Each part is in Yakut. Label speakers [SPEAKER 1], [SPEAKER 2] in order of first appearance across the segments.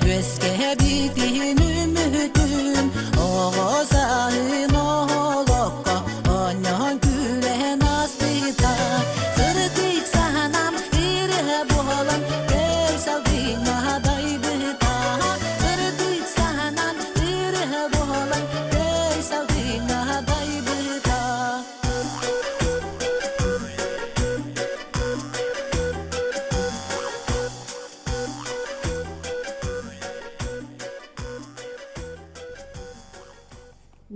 [SPEAKER 1] Үөскэбитин үмүтүн Оҕо сааһын оһолокко Оонньоон күлэн ааспыта Сырдык саһанан ырыа буолан Көй салгыҥҥа дайбыта Сырдык саһанан ырыа буолан Көй салгыҥҥа дайбыта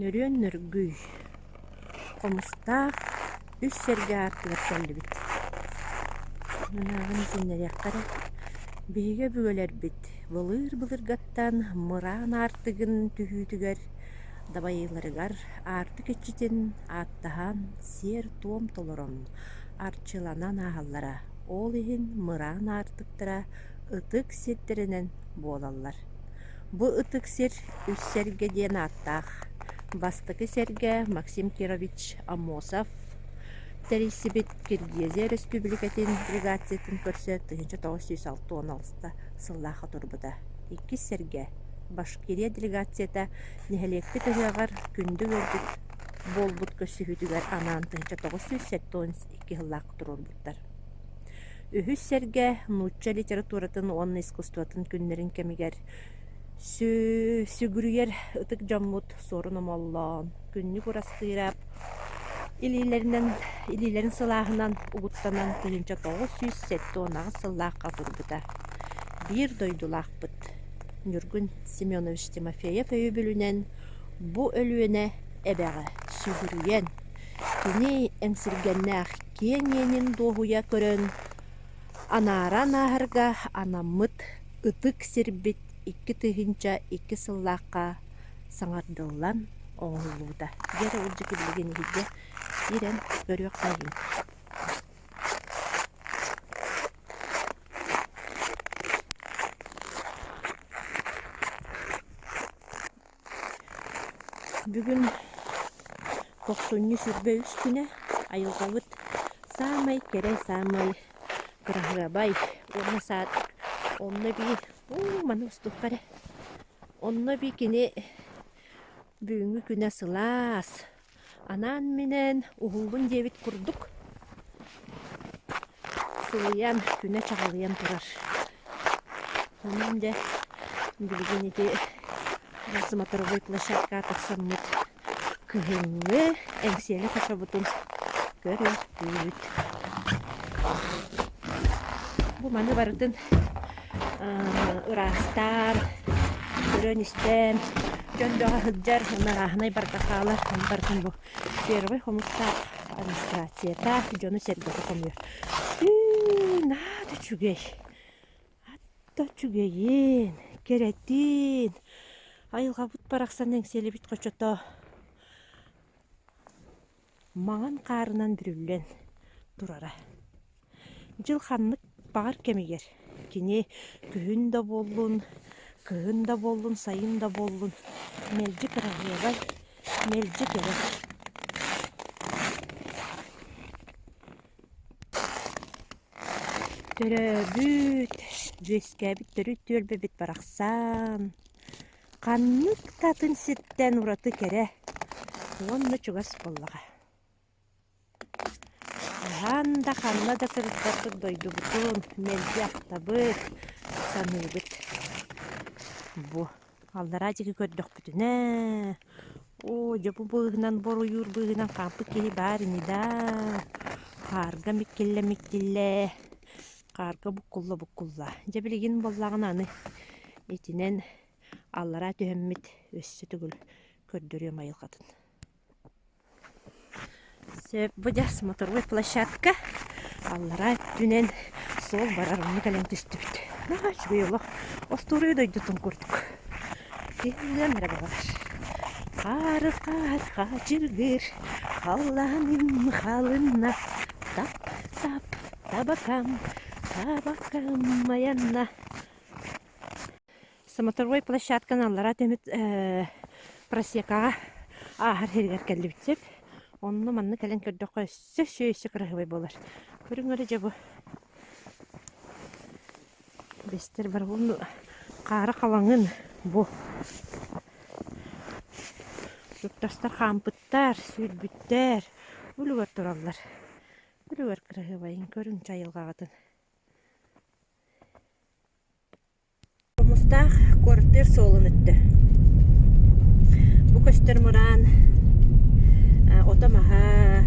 [SPEAKER 2] Нөрүөн нөргүй, хомустаах үс сэргэ аартыгар кэллибит. Мынааҕын иһитиннэриэххэ эрэ, биһиги өбүгэлэрбит былыыр-былыргаттан мыраан аартыгын түһүүтүгэр дабайыыларыгар аартык иччитин ааттаһан, сиэр-туом толорон, арчыланан ааһаллара. Ол иһин мыраан аартыктара ытык сирдэринэн буолаллар. Бу ытык сир Үс Сэргэ диэн ааттаах. Бастакы сэргэ Максим Кирович Аммосов тэрийсибит Киргизия Өрөспүүбүлүкэтин делегациятын көрсө 1966 сыллаахха турбута. Иккис сэргэ Башкирия делегацията нэһилиэкпит ыһыаҕар күндү ыалдьыт буолбут көрсүһүүтүгэр анаан 1972 сыллаахха туруорбуттар. Үһүс сэргэ нуучча литературатын уонна искусствотын күннэрин кэмигэр сүгүрүйэр ытык дьоммут Суорун Омоллоон, Күннүк Урастыырап илиилэринэн илиилэрин сылааһынан угуттанан 1978 сыллаахха турбута. Биир дойдулаахпыт Ньургун Семенович Тимофеев өйөбүлүнэн бу Өлүөнэ эбэҕэ сүгүрүйэн, кини эҥсиргэннээх киэҥ иэнин дуоһуйа көрөн, анааран ааһарга анаммыт ытык сирбит 2002 сыллаахха саҥардыллан оҥоһуллубута. Дьэ ол дьикти билигин иһирдьэ киирэн көрүөххэйиҥ. Бүгүн тохсунньу 23 күнэ айылҕабыт саамай кэрэ, саамай кыраһыабай уонна саад онно эбии уу маны устуохха эрэ онно эбии кини бүгүҥҥү күнэ сылаас Анаан-минээн уһуллун диэбит курдук сылыйан, күнэ чаҕылыйан турар. Онон дьэ билигин ити смотровой площадкаҕа тахсаммыт кыһыҥҥы Эҥсиэли хочобутун көрүөхпүт. Бу маны барытын ыраастаан, көрөн-истэн, дьон бөҕө сылдьар, уонна арааһынай барыта хаалар. Ону барытын бу первый хомустаах администрацията дьону-сэргэни хомуйар. Тыы, наада үчүгэй. Атта үчүгэйин, кэрэтин. Айылҕабыт барахсан эҥсиэлибит хочото маҥан хаарынан бүрүллэн турара. Дьыл ханнык баҕар кэмигэр кини күһүн да буоллун, кыһын да буоллун, сайын да буоллун мэлдьи кыраһыабай, мэлдьи кэрэ. Төрөөбүт, үөскээбит төрүт түөлбэбит барахсан ханнык да атын сиртэн ураты кэрэ уонна чугас буоллаҕа. Хаһан да ханна да сырыттарбыт дойдубутун мэлдьи ахтабыт, саныыбыт. Бу аллараа диэки көрдөхпүтүнэ, оо, дьэ бу быыһынан боруйуур быыһынан хаампыт киһи баар ини даа. Хаарга миккиллэ-миккиллэ, хаарга буккулла-буккулла. Дьэ билигин буоллаҕына аны итинэн аллараа түһэммит өссө төгүл көрдөрүөм айылҕатын. Сөп, бу дьэ смотровой площадка аллараа өттүнэн суол барар онно кэлэн түстүбүт. Наһаа үчүгэй олох остуоруйа дойдутун курдук. Киһилиэн эрэ баҕарар. Хаары хаар хаачыргыр, халлааным халынна, тап-тап табакам, табакам айанна. Смотровой площадканы аллараа түмүт просекаҕа ааһар сиригэр кэллибит сөп. Онно манна кэлэн көрдөххө өссө өссө өссө кыраһыабай буолар. Көрүҥ эрэ дьэ бу. Бэстэр бар уонна. Хаара халаҥын бу Туртастар хаампыттар, сүүрбүттэр, үлүгэр тураллар. Үлүгэр кыраһыабайын көрүҥ айылҕаҕытын. Хомустаах куораттыыр суолун өттө. Бу көстөр мыраан ото-маһа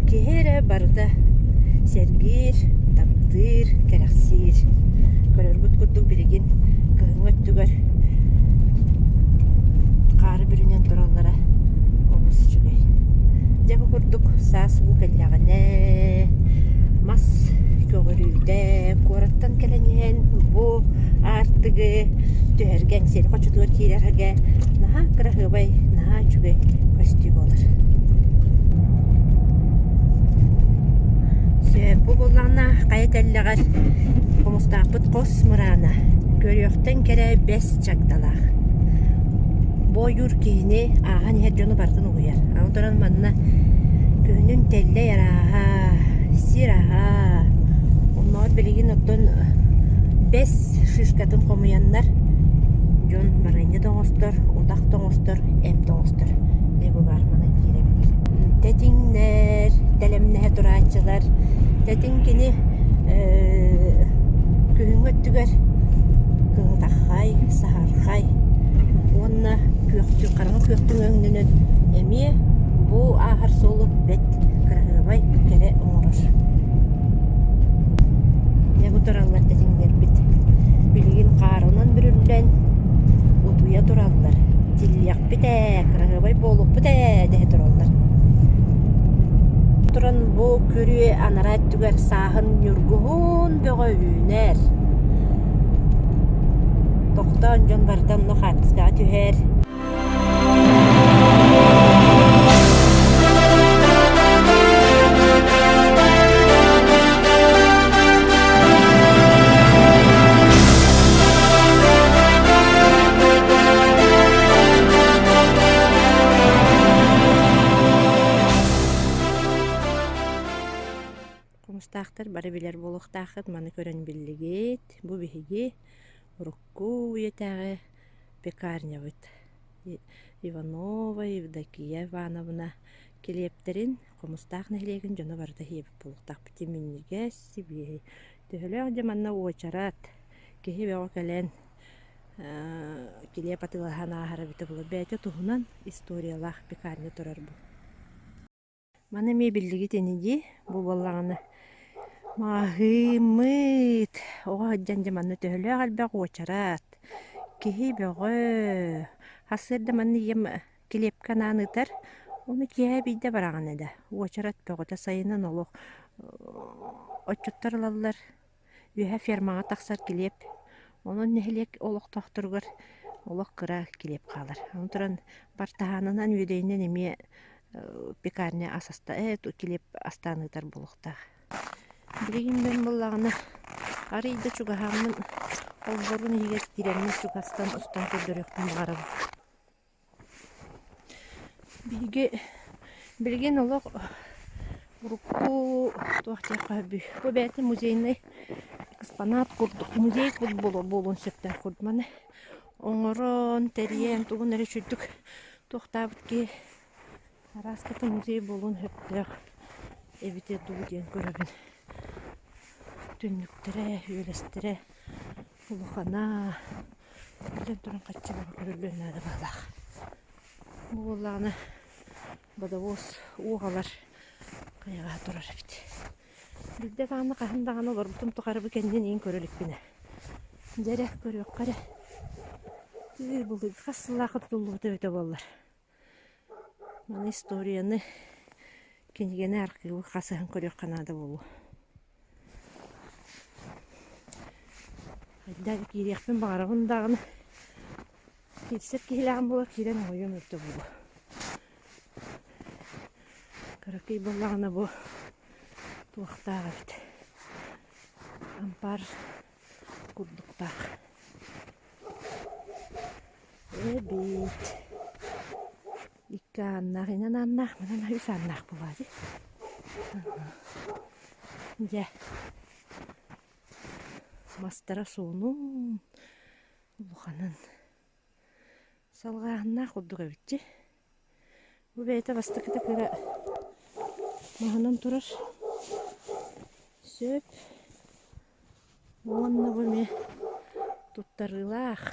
[SPEAKER 2] киһи эрэ барыта сэргиир, таптыыр, кэрэхсиир. Көрөргүт курдук билигин кыһыҥҥы өттүгэр хаары бүрүнэн тураллара олус үчүгэй. Дьэ бу курдук саас уу кэллэҕинэ мас көҕүрүүтэ куораттан кэлэн иһэн бу аартыгы түһэргэ Эҥсиэли хочотугар киирэргэ наһаа кыраһыабай, наһаа үчүгэй көстүү буолар. Сөп, бу буоллаҕына хайа тэллэҕэр хомустаахпыт хос мыраана көрүөхтэн кэрэ бэс чагдалаах. Бу ойуур киһини ааһан иһэр дьону барытын угуйар. Аны туран манна күһүнүн тэллэй арааһа, сир аһа, оннооҕор билигин оттон бэс шишкатын хомуйаннар дьон барыанньа да оҥостор, утах да оҥостор, эм да оҥостор. Дьэ бу баар манан киирэбит. Тэтиҥнэр, тэлэмнэһэ турааччылар. Тэтиҥ кини күһүҥҥү өттүгэр кыһытаххай, саһархай уонна күөхтүү, хараҥа күөхтүҥ өҥнөнөн эмиэ бу ааһар суолу бэрт кыраһыабай кэрэ оҥорор. Дьэ бу тураллар тэтиҥнэрбит. Билигин хаарынан бүрүллэн утуйа тураллар. Тиллиэхпит ээ, кыраһыабай буолуохпут ээ дэһэ тураллар. Туран бу күрүө анараа өттүгэр сааһын ньургуһун бөҕө үүнэр. Тохтоон дьон барыта онно хаартыскаҕа түһэр. Хомустаахтар бары билэр буолуохтааххыт, маны көрөн биллигит. Бу биһиги урукку үйэтээҕи пекарнябыт. Иванова Евдокия Ивановна килиэптэрин Хомустаах нэһилиэгин дьоно барыта сиэбит буолуохтаахпыт. Минньигэс, сибиэһэй. Төһөлөөх дьэ манна уочарат, киһи бөҕө кэлэн килиэп атыылаһан ааһара эбитэ буолуо. Бэйэтэ туһунан историялаах пекарня турар бу. Маны эмиэ биллигит ини дии, бу буоллаҕына маҕаһыыммыт оҕо сылдьан дьэ манна төһөлөөх элбэх уочарат, киһи бөҕө. Сарсыарда манна ийэм килиэпкэ анаан ыытар, ону киэһэ биирдэ бараҕын эрэ, уочарат бөҕөтө сайынын олох отчуттар ылаллар Үөһэ фермаҕа тахсар килиэп, онон нэһилиэк олохтоохторугар олох кыра килиэп хаалар. Аны туран бартыһаанынан үөдэйинэн эмиэ пекарня ас аста килиэп астаан ыытар буолуохтаах. Билигин мин буоллаҕына арыый да чугаһааммын олбуорун иһигэр киирэммин чугастан устан көрдөрүөхпүн баҕарабын. Биһиги билигин олох урукку туох диэххэ сөбүй, бу бэйэтэ музейнай экспонат курдук, музей курдук буолуон сөптөөх курдук. Маны оҥорон, тэрийэн, тугун эрэ үчүгдүк туохтаабыт киһи арааската музей буолуон сөптөөх эбитэ дуу диэн көрөбүн. Түннүктэрэ, үөлэстэрэ улахана Бүтэн туран хаччы бөҕө көрүллүөн наада быһыылаах. Бу буоллаҕына водовоз уоҕалар хайаҕаһа турар эбит. Биирдэ даҕаны хаһан даҕаны олорбутум тухары бу кэннин иин көрө иликпинэ. Дьэ эрэ көрүөххэ эрэ. Тыы былыргы хас сыллаахха тутуллубута эбитэ буоллар. Маны историяны, кинигэни архивы хасыһан көрүөххэ наада буолуо. Хайдах киириэхпин баҕарабын даҕаны, киирсэр киһилээҕим буолар киирэн оҥойуом эбитэ буолуо. Кыракый буоллаҕына бу туохтаах эбит, ампаар курдуктаах. Эбит. Икки ааннаах, инэн ааннаах, манан үс ааннаах буолаа дии. Дьэ, мастара суунун. Улаханын. Салҕааһыннаах курдук эбит дии. Бу бэйэтэ бастакыта кыра маһынан турар. Сөп. Уонна бу эмиэ туттарыылаах.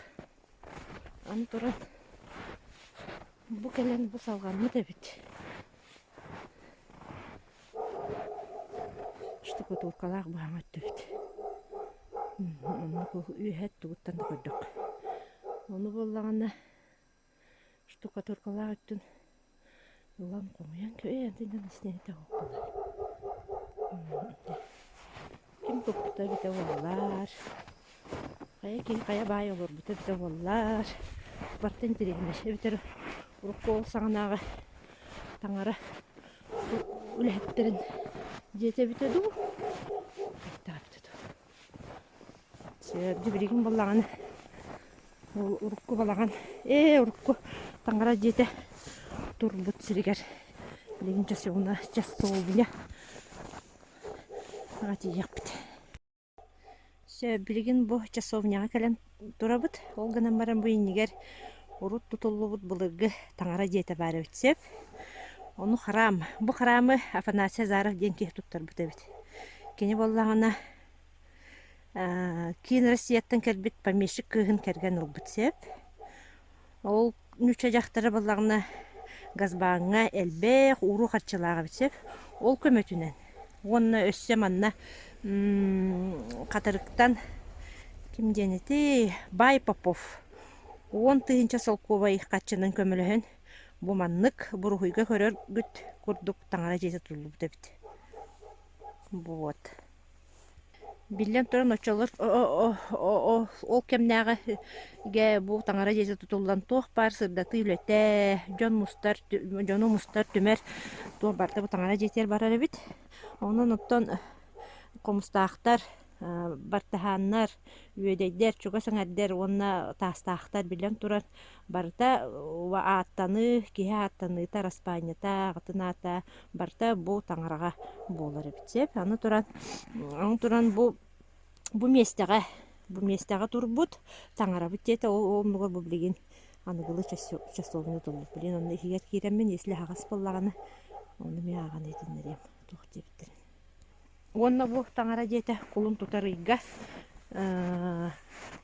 [SPEAKER 2] Аны туран бу кэлэн бу салҕаммыт эбит. Штукатуркалаах быһаҥа өттүбүт. Оннук үөһэ өттүгүттэн да көрдөххө. Ону буоллаҕына штукатуркалаах өттүн ылан хомуйан ээ итинэн истиэнэтэ оһох буолар. Ким туппута эбитэ буоллар, хайа киһи хайа баай олорбута эбитэ буоллар, барыта интэриэһинэй. Эбэтэр урукку ол саҕанааҕы таҥара үлэһиттэрин дьиэтэ эбитэ дуу, хайдах эбитэ дуу. Дьэ билигин буоллаҕына ол урукку балаҕан ээ урукку таҥара дьиэтэ турбут сиригэр билигин часовня часовня аҕа тиийиэхпит. Сөп билигин бу часовняҕа кэлэн турабыт. Ол гынан баран бу иннигэр урут тутуллубут былыргы таҥара дьиэтэ баар эбит сөп. Ону храм, бу храмы Афанасий Азаров диэн киһи туттарбыт эбит. Кини буоллаҕына киин Россияттан кэлбит помещик кыыһын кэргэн ылбыт сөп. Ол нуучча дьахтара буоллаҕына Газбааҥҥа элбэх ууруу харчылаах эбит сөп. Ол көмөтүнэн уонна өссө манна Хатырыктан ким диэн этий Бай Попов 10 000 солкуобай харчынан көмөлөһөн бу маннык буруһуйга көрөргүт курдук таҥара дьиэтэ тутуллубут эбит. Вот. Биллэн туран, оччолор ол кэмнээҕигэ бу таҥара дьиэтэ тутуллан туох баар сырдатыы үлэтэ, дьон мустар, дьону мустар, түмэр туох барыта бу таҥара дьиэтигэр барар эбит. Онон оттон хомустаахтар, бартыһааннар, үөдэйдэр, чугас эҥэрдэр уонна таастаахтар биллэн туран барыта ааттаныы, киһи ааттаныыта, араспаанньата, аҕатын аата барыта бу таҥараҕа буолар эбит сөп. Аны туран, аны туран бу бу миэстэҕэ бу миэстэҕэ турбут таҥарабыт диэтэ ол оннугар бу билигин аныгылыы часовня туллубут. Билигин онно иһигэр киирэммин, если аһаҕас буоллаҕына, ону эмиэ ааҕан иһитиннэриэм туох диэбиттэрин. Уонна бу таҥара дьиэтэ кулун тутар ыйга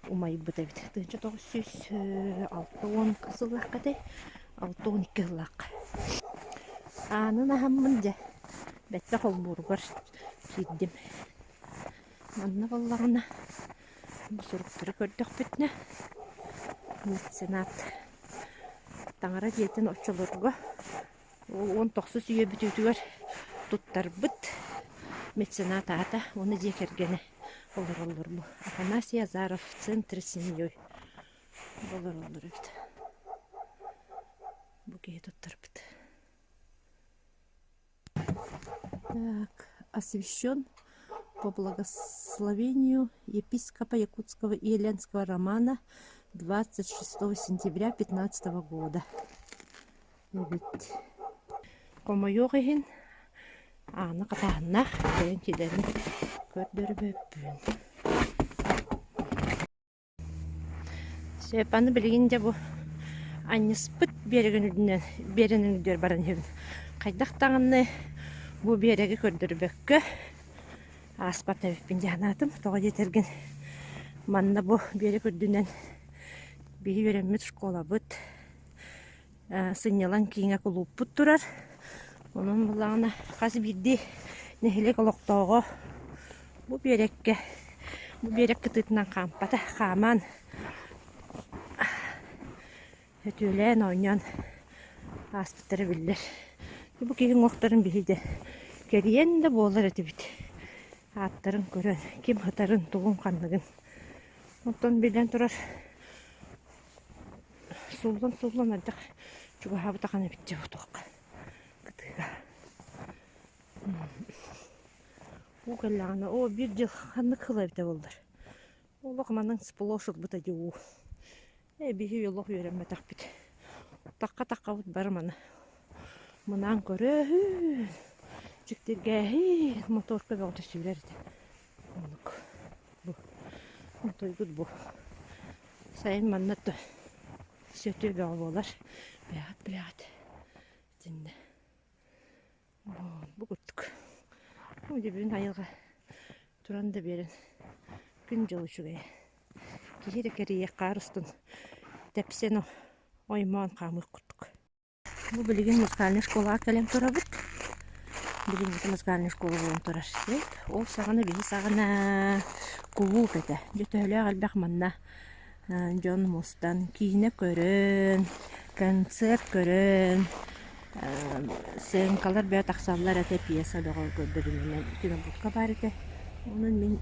[SPEAKER 2] умайбыт эбит. 1960 сыллаахха этэй, 62 сыллаахха. Аанын аһаммын дьэ, бэттэх холбууругар киирдим. Манна буоллаҕына бу суруктары көрдөхпүтүнэ меценат таҥара дьиэтин оччолорго Уон тохсус үйэ бүтүүтүгэр туттарбыт меценат аата уонна дьиэ кэргэнэ олороллор бу. Афанасий Азаров в центре семьей олороллор эбит. Бу киһи туттарбыт. Так, освящен по благословению епископа Якутского и Еленского Романа 26 сентября 15 года. Эбит. Хомойуох иһин, ааны хатааһыннаах бэйэм килэрин көрдөрбөппүн. Сөп, аны билигин дьэ бу анньыспыт биэрэгин үрдүнэн биэрэнин үрдүгэр баран иһэбин. Хайдах даҕаны бу биэрэги көрдөрбөккө ааспат эбиппин дии санаатым. Тоҕо диэтэргин манна бу биэрэк үрдүнэн биһи үөрэммит школабыт сынньалаҥ кииҥэ кулууппут турар. Онон буоллаҕына хас биирдии нэһилиэк олохтооҕо бу биэрэккэ бу биэрэк кытыытынан хаампата хааман өтүөлээн оонньоон ааспыттара биллэр. Бу киһи уҥуохтарын биһиги кэрийэн да буолар этибит. Ааттарын көрөн, ким сытарын, тугун-ханныгын. Оттон биллэн турар Сууллан-сууллан ардах чугаһаабыт ахан эбит дьэ туохха кытыыга. Уу кэллэҕинэ оо биир дьыл ханнык сыл эбитэ буоллар. Олох манан сплошь ылбыта дии уу. Ээ биһи олох үөрэммэтэхпит. Тахха-таххабыт бары маны мынаан көрөөһүн, дьиктиргээһин, моторка бөҕөтө сүүрэр этэ. Оннук. Бу. Онтойгут бу. Сайын манна сөтүө бөҕө буолар. Билэҕит, билэҕит. Итиннэ. Бу курдук. Бу бүгүн айылҕа туран да биэрэн күн-дьыл үчүгэйэ. Киһи эрэ кэрийиэх хаар устун тэпсэн оймоон хаамыах курдук. Бу билигин музыкальнай школаҕа кэлэн турабыт. Билиҥҥитэ музыкальнай школа буолан турар. Ол саҕана биһи саҕана кулууп этэ. Дьэ төһөлөөх элбэх манна дьон мустан киинэ көрөн, концерт көрөн, сценкалар бөҕө тахсаллар этэ, пьеса бөҕө көрдөрүлүнэн кинобудка баар этэ. Онон мин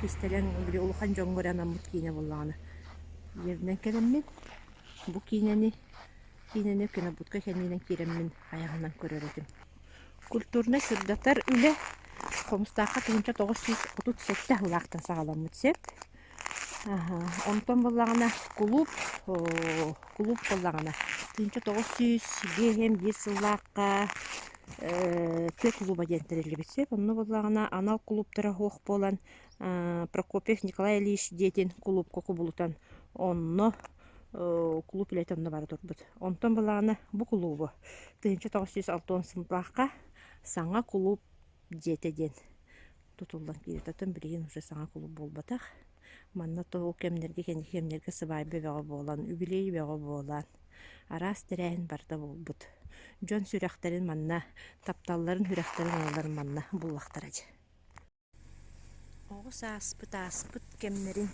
[SPEAKER 2] кистэлэҥ били улахан дьоҥҥо эрэ анаммыт киинэ буоллаҕына ийэбинэн кэлэммин бу киинэни Киинэни кинобудка кэннинэн киирэммин айаҕынан көрөр этим. Культурнай сырдатар үлэ Хомустаахха 1937 сыллаахтан саҕаламмыт сөп. Онтон буоллаҕына кулууп кулууп буоллаҕына 1905 сыллаахха тыа кулууба диэн тэриллибит сөп. Онно буоллаҕына анал кулууптара суох буолан Прокопьев Николай Ильич диэтин кулуупка кубулутан онно кулууп үлэтэ онно бара турбут. Онтон былаана бу кулуубу 1960 сыллаахха саҥа кулууп дьиэтэ диэн тутуллан киирбит. Оттон билигин уже саҥа кулууп буолбатах. Манна то ол кэмнэргэ кэнники кэмнэргэ сыбаайба бөҕө буолан, үбүлүөй бөҕө буолан, араас тэрээһин барыта буолбут. Дьон сүрэхтэрин манна, тапталларын сүрэхтэрин ылалларын манна буллахтара дьэ. Оҕо сааспыт ааспыт кэмнэрин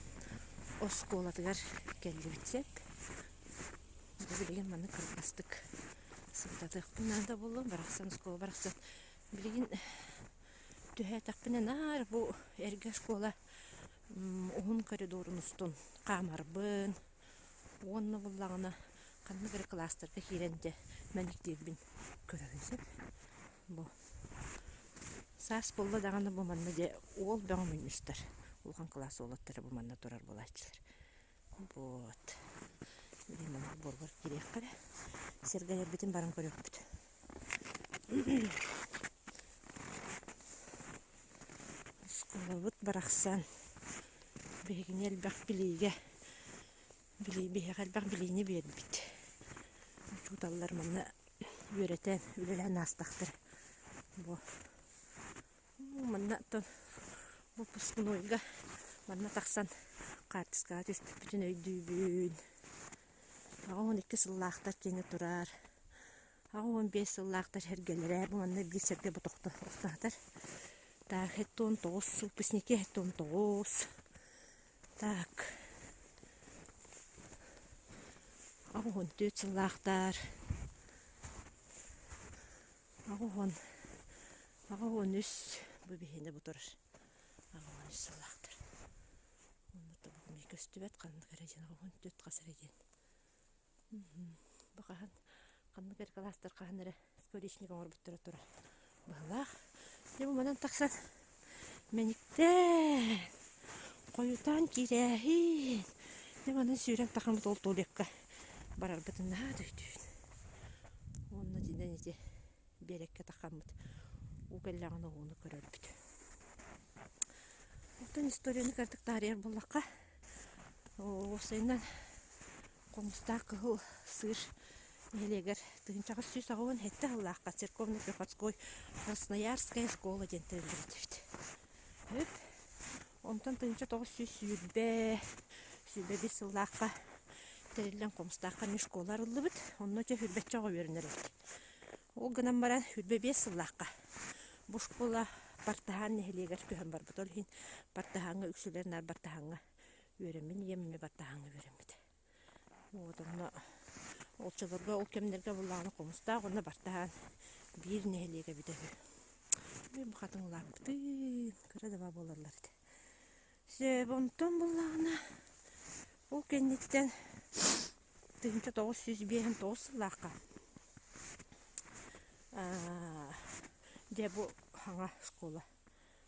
[SPEAKER 2] оскуолатыгар кэллибит сөп. Дьэ билигин маннык кылгастык сырдатыахпын наада буолла. Барахсан оскуола барахсан билигин түһээтэхпинэ наар бу эргэ оскуола уһун коридорун устун хаамарбын уонна буллаҕына ханнык эрэ кылаастарга киирэн дьэ мэниктиирбин көрөбүн сөп. Бу саас буолла даҕаны бу манна дьэ уол бөҕө мунньустар. Улахан кылаас уолаттара бу манна турар буолааччылар. Вот. Билигин маннык буоргар киириэххэ эрэ. Сэргэлэрбитин баран көрүөхпүт. Оскуолабыт барахсан биһигини элбэх билиигэ билии биһиэхэ элбэх билиини биэрбит. Учууталлар манна үөрэтэн, үлэлээн аастахтара. Бу манна оттон выпускнойга манна тахсан хаартыскаҕа түспүппүтүн өйдүүбүн. 82 сыллаахтар кини турар. 85 сыллаахтар сэргэлэрэ бу манна биир сэргэ бу тохто охтоотор. Так, 79 выпускники 79. Так. 84 сыллаахтар. 83 бу биһиэнэ бу турар. 83 сыллаахтар. Онно тобук эмиэ көстүбэт ханнык эрэ диэн 84 хас эрэ диэн. Бу хаһан ханнык эрэ кылаастар хаһан эрэ скворечник оҥорбуттара турар быһыылаах. Дьэ бу манан тахсан мэниктээн хойутаан киирээһин. Дьэ манан сүүрэн тахаммыт ол туалекка барарбытын наһаа да өйдүүбүн. Уонна итинэн ити биэрэккэ тахаммыт уу кэллэҕинэ ууну көрөрбүт. Оттон историяны кыратык таарыйар буоллахха, уопсайынан Хомустаах Кыһыл Сыыр нэһилиэгэр 1987 сыллаахха церковно-приходской Красноярская школа диэн тэриллибит эбит. Эбит. Онтон 1920 21 сыллаахха тэриллэн Хомустаахха эмиэ школа арыллыбыт. Онно дьэ сүүрбэччэ оҕо үөрэнэр эбит. Ол гынан баран 25 сыллаахха бу школа Бартыһаан нэһилиэгэр көһөн барбыт. Ол иһин Бартыһааҥҥа үксүлэр наар Бартыһааҥҥа үөрэммин ийэм эмиэ баттаһаҥҥа үөрэммитэ. Вот онно оччолорго ол кэмнэргэ буллаҕына хомустаах уонна бартаһаан биир нэһилиэк эбитэ үһү. Мин бу хатыҥ улааппытын кыра да буолаллар этэ. Сөп онтон буллаҕына ол кэнниттэн 1959 сыллаахха дьэ бу саҥа школа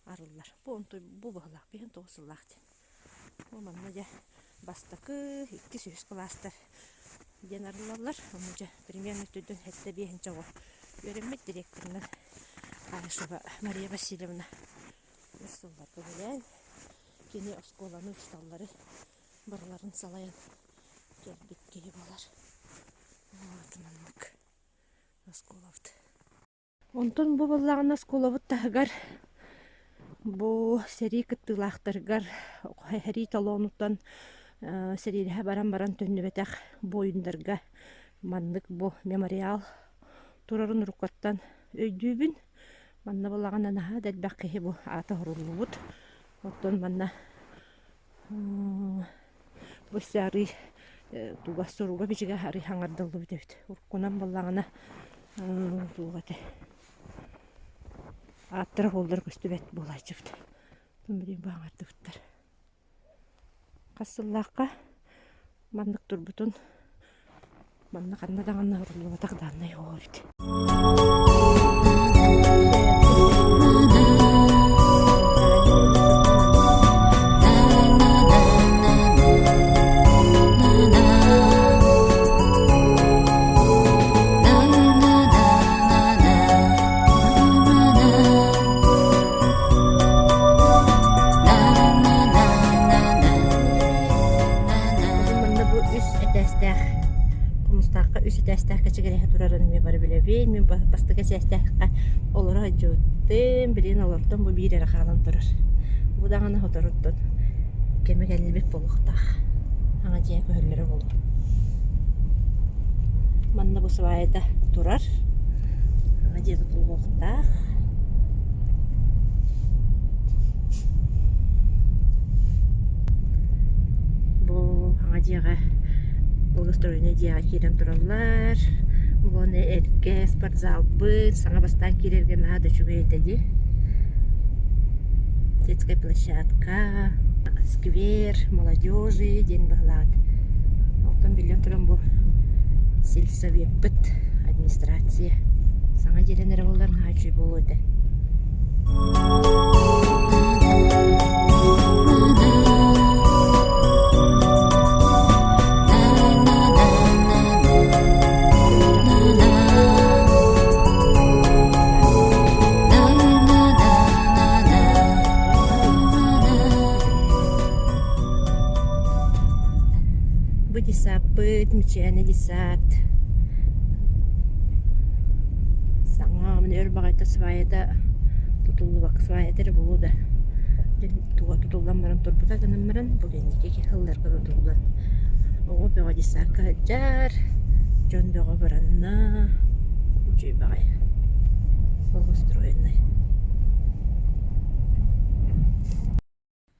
[SPEAKER 2] арыллар. Бу онтуй бу быһылаах 59 сыллаах диэн. Бу манна дьэ бастакы, иккис, үһүс кылаастар диэн арыллаллар. Ону дьэ примерно төрдүн сэттэ биэһинчэ оҕо үөрэммит директорынан Аишева Мария Васильевна өр сылларга үлэлээн кини оскуоланы учууталлары барыларын салайан. Кэлбит киһи буолар. Вот маннык оскуолабыт. Онтон бу буоллаҕына оскуолабыт таһыгар бу сэрии кыттыылаахтарыгар сэрии толоонуттан сэриилэһэ баран баран төннүбэтэх буойуннарга маннык бу мемориал турарын уруккаттан өйдүүбүн. Манна буоллаҕына наһаа да элбэх киһи бу аата уһуруллубут. Оттон манна бу өссө арыый туга суруга-бичигэ арыый хаҥардыллыбыт эбит. Уруккунан буоллаҕына туох этэ ааттара-суоллара көстүбэт буолааччыбыт. Билигин бу хаҥардыбыттар. Хас сыллаахха маннык турбутун манна ханна даҕаны уһуруллубатах дааннай оҕо эбит. Манна бу үс этээстээх Хомустаахха үс этээстээх кэчигирэһэ турарын эмиэ бары билэбин. Мин бастакы этээстээххэ олоро сылдьыбыттым. Билигин олортон бу биир эрэ хаалан турар. Бу даҕаны соторуттан кэмэ кэлбит буолуохтаах. Саҥа дьиэ көһөллөрө буолуо. Манна бу сваята турар. Саҥа дьиэ тутуллуохтаах. Бу саҥа дьиэҕэ благоустроеннай дьиэҕэ киирэн тураллар. Бу аны эргэ спортзалбыт саҥа бастаан киирэргэ наһаа да үчүгэй этэ дии. Детская площадка, сквер молодежи диэн быһылаат. Оттон биллэн туран бу сельсовеппыт администрация саҥа дьиэлэн эрэ буоллар наһаа үчүгэй буолуо этэ. Бу десаппыт, Мичээнэ десат. Саҥа мин өр баҕайыта сваята тутуллубакка сваята эрэ буолуо да туга тутуллан баран турбута гынан баран бу кэнники сылларга тутуллан оҕо бөҕө десакка сылдьар, дьон бөҕө баранна, үчүгэй баҕайы благоустроенный.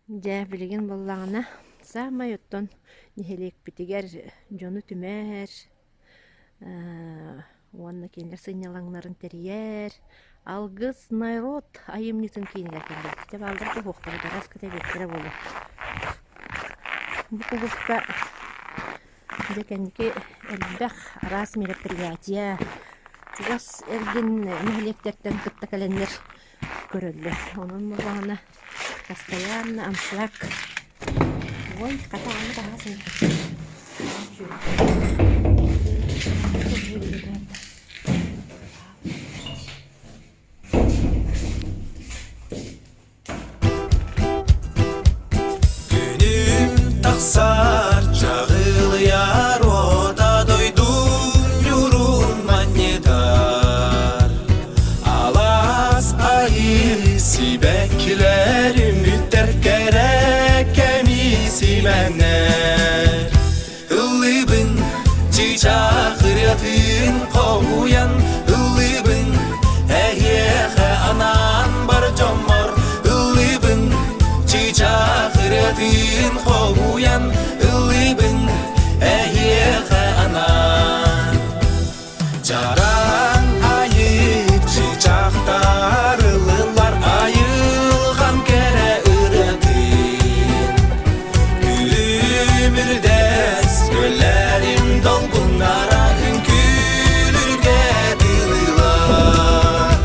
[SPEAKER 2] Дьэ, билигин буоллаҕына, саамай оттон нэһилиэкпитигэр дьону түмэр уонна кинилэр сынньалаҥнарын тэрийэр Алгыс народ айымньытын киинигэр кэллибит. Дьэ бааллар туһуохтара, араас кэтэбиэттэрэ буолуо. Бу кулуупка дьэ кэнники элбэх араас мероприятие чугас эргин нэһилиэктэртэн кытта кэлэннэр көрөллөр. Онон буоллаҕына постоянно аншлаг. Ой, хата аны таһаа
[SPEAKER 3] Күнүм тахсар чаҕылыйар уота дойдум ньурун манньытар Алаас айыы сибэккилэрим үттэр кэрэ кэми симэнэр Ыллыыбын чыычаах ырыатын хоһуйан Ыллыыбын эһиэхэ анаан бар дьоммор Ыллыыбын чыычаах ырыатын хоһуйан Ыллыыбын эһиэхэ анаан Чараҥ айы чыычаахтар ылыллар айылҕам кэрэ ырыатын Күлүмүрдэс көллэрим долгуннара үҥкүүлүргэ дылылар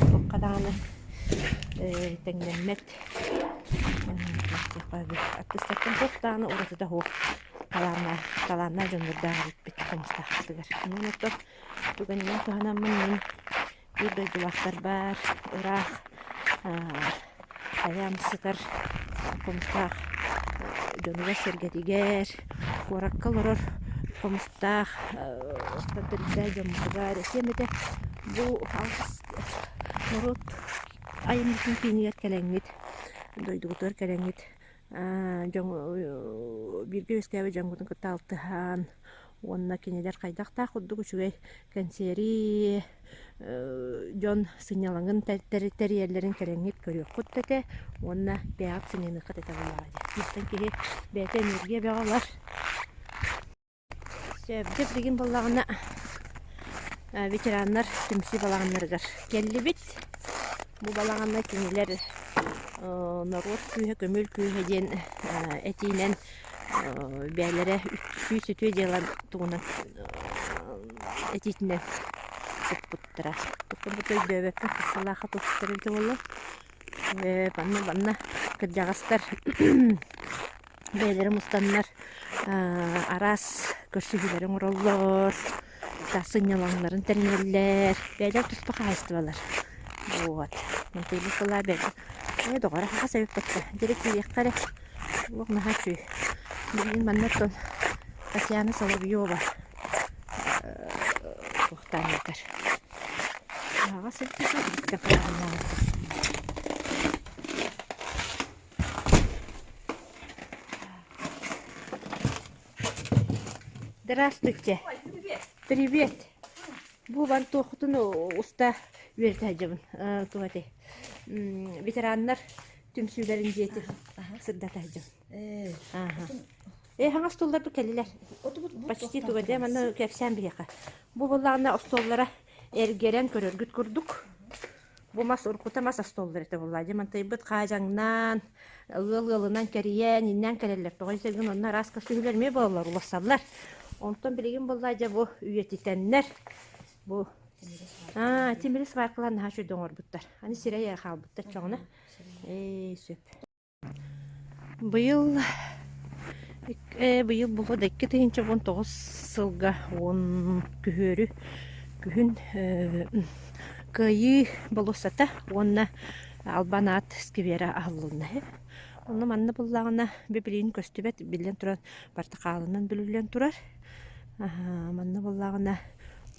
[SPEAKER 2] Туохха даҕаны тэҥнэммэт Артыыстартан туох даҕаны уратыта суох талааннаах, талааннаах дьоннордоох эбиппит хомустаахпытыгар. Онон оттон түгэнинэн туһанаммын мин биир дойдулаахтарбар ыраах. хайаан сытар Хомустаах дьонугар-сэргэтигэр, куоракка олорор Хомустаах төрүттээх дьоммутугар этиэм этэ бу алгыс норуот айымньытын киинигэр кэлэҥҥит, дойдугутугар кэлэҥҥит дьон бииргэ үөскээбит дьоҥҥутун кытта алтыһан уонна кинилэр хайдахтаах курдук үчүгэй кэнсиэри дьон сынньалаҥын тэрийэллэрин кэлэҥҥит көрүөххүт да этэ уонна бэйэҕит сынньаныаххыт этэ буоллаҕа дии. Мантан киһи бэйэтэ энергия бөҕө ылар. Сөп, дьэ билигин буоллаҕына ветераннар түмсүү балаҕаннарыгар кэллибит. Бу балаҕанна кинилэр норуот күүһэ, көмүл күүһэ диэн этиинэн бэйэлэрэ 103 дьыала тугунан этиитинэн туппуттара. Туппут өйдөөбөппүн хас сыллаахха туппуттар эбитэ буолла. Манна манна кырдьаҕастар бэйэлэрэ мустаннар араас көрсүһүүлэри оҥороллор, сынньалаҥнарын тэринэллэр. Бэйэлэр туспа хаһаайыстыбалар. Вот. Мантыйбыт сылаа бэйэ ээ доҕор аһаҕас эбиппэттэ. Дьэ киириэххэ эрэ. Олох наһаа үчүгэй. Билигин манна оттон Татьяна Соловьева туохтаан ыытар. Аһаҕас эбит иһиттэн хараҕыннаабыт. Здравствуйте. Привет. Бу бар туохутун уста үөрэтэ сылдьабын. Туох этэй? Ветераннар түмсүүлэрин дьиэтин сырдата сылдьабын. Э, хаҥас остуолларбыт кэллилэр. Почти туга дэ, манна кэпсээн биһиэхэ. Бу буоллаҕына остуоллара эргэрэн көрөргүт курдук. Бу мас уруккута мас остуоллар этэ буоллаа. Дьэ мантайбыт хаадьаҥнаан, ыал ыалынан кэрийэн, иннээн кэлэллэр. Тоҕо дьэ онно араас көрсүһүүлэр эмиэ буолаллар, уларсаллар. Онтон билигин буоллаа дьэ бу үйэтитэннэр бу аа тимири сваркалаан наһаа үчүгэй оҥорбуттар. Аны сирэй хаалбыттар чоҕуна. Ээ сөп. Быйыл быйыл буолуо да 2019 сылга уон күһүөрү күһүн Кыайыы болуоссата уонна Албан аат скверэ аһыллынна. Онно манна буллаҕына билигин көстүбэт, биллэн туран бартыкаалынан бүрүллэн турар. Манна буоллаҕына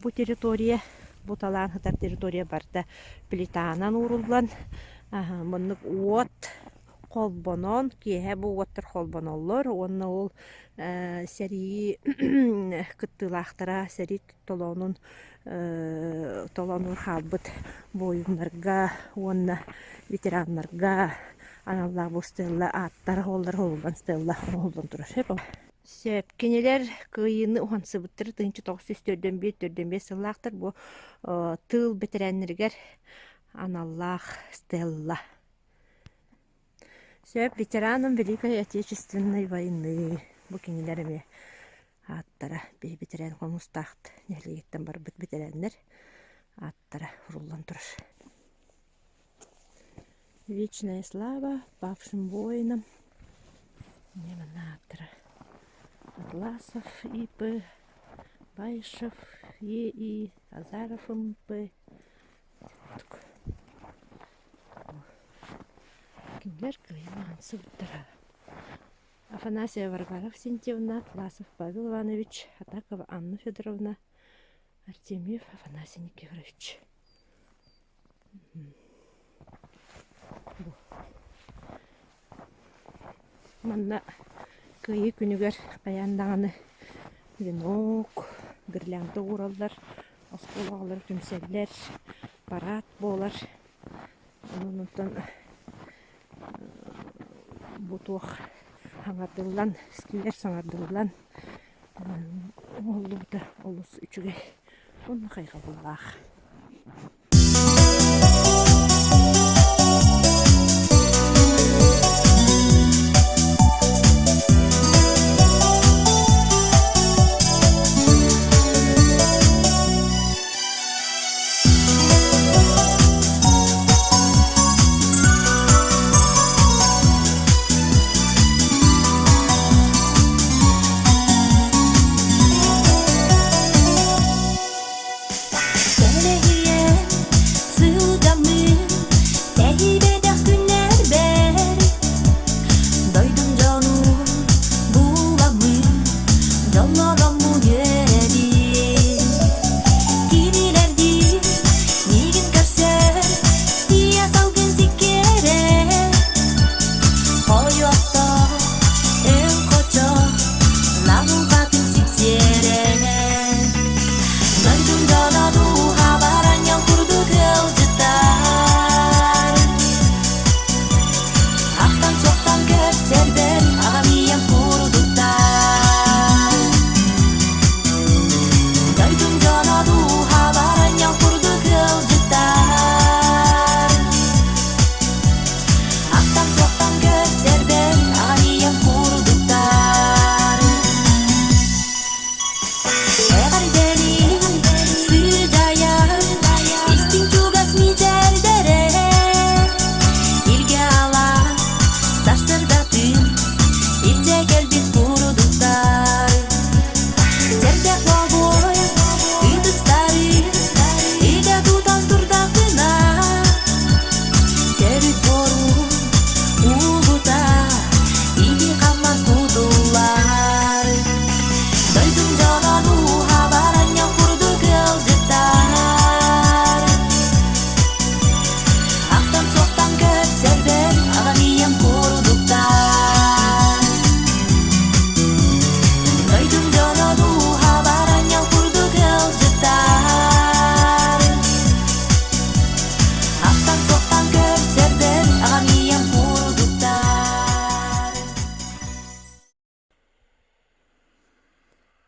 [SPEAKER 2] бу территория, бу талаан сытар территория барыта плитанан ууруллан маннык уот холбонон, киэһэ бу уоттар холбоноллор уонна ол сэрии кыттыылаахтара сэрии толоонун толоонугар хаалбыт буойуннарга уонна ветераннарга аналлаах бу стелла ааттара оһоллор оһоллон стелла оҥоһуллан турар. Сөп. Кинилэр кыайыыны уһансыбыттара 1941-45 сыллаахтар бу тыыл бэтэрээннэригэр аналлаах стелла. Сөп, ветеранам Великой Отечественной войны. Бу кинилэр эмиэ ааттара биһи бэтэрээн Хомустаахт нэһилиэгиттэн барбыт бэтэрээннэр ааттара уруллан турар. Вечная слава павшим воинам. Эмиэ манна ааттара Атласов И.П., Баишев Е.И., Азаров М.П. Кинилэр кыайан аансыбыттара. Афанасия Варвара Авксентьевна, Атласов Павел Иванович, Атакова Анна Федоровна, Артемьев Афанасий Никифорович. Манна Кыайыы күнүгэр хайаан даҕаны венок, гирлянда уураллар, оскуола оҕолоро түмсэллэр, парад буолар. Онон онтон бу туох саҥардыллан, сквер саҥардыллан оҥоһуллубута олус үчүгэй уонна хайҕабыллаах.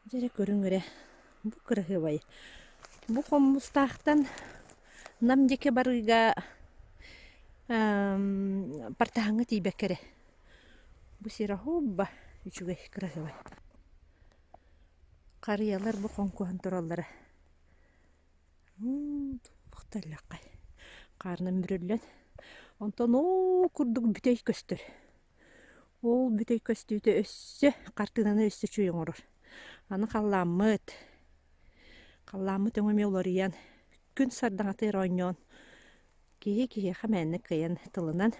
[SPEAKER 2] Дьэ эрэ көрүҥ эрэ, бу кыраһыабай. Бу хомустаахтан Нам диэки барыыга Партаһаҥҥа тиийбэккэ эрэ. Бу сир оһуоба үчүгэй кыраһыабай. Харыйалар бу хоҥкуһан тураллара. Туох Хаарынан бүрүллэн. Онтон ол курдук бүтэй көстөр. Ол бүтэй көстүүтэ өссө хартыынаны өссө үчүгэй оҥорор. Аны халлааммыт, халлааммыт өҥө эмиэ уларыйан, күн сардаҥатыгар оонньоон, киһи киһиэхэ мээнэ кыайан тылынан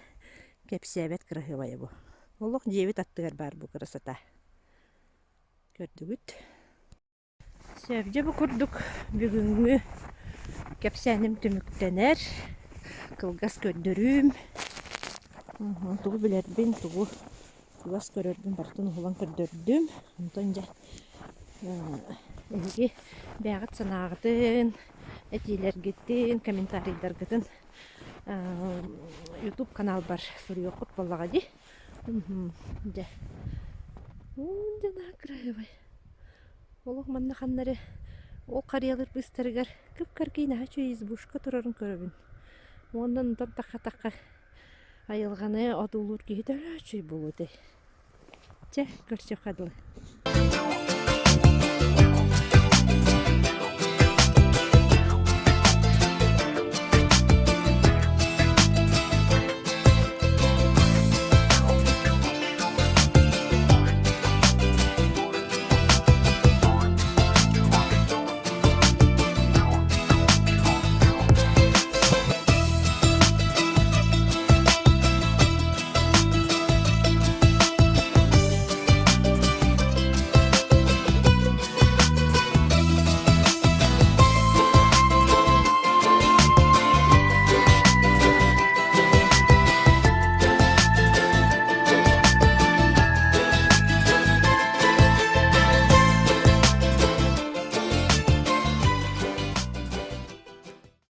[SPEAKER 2] кэпсээбэт кыраһыабайа бу. Олох дьиэбит аттыгар баар бу красота. Көрдүгүт? Сөп, дьэ бу курдук бүгүҥҥү кэпсээним түмүктэнэр. Кылгас көрдөрүүм. Тугу билэрбин, тугу чугас көрөрбүн барытын уһулан көрдөрдүм. Онтон дьэ эһиги бэйэҕит санааҕытын, этиилэргитин, комментарийдаргытын YouTube каналбар суруйуоххут буоллаҕа дии. Дьэ. Дьэ наһаа кыраһыабай. Олох манна ханна эрэ ол харыйалар быыстарыгар кып-кыракый наһаа үчүгэй избушка турарын көрөбүн. Уонна онтон тахха-тахха айылҕаны одуулуур киһи төһө үчүгэй буолуо этэй. Чэ, көрсүөххэ дылы.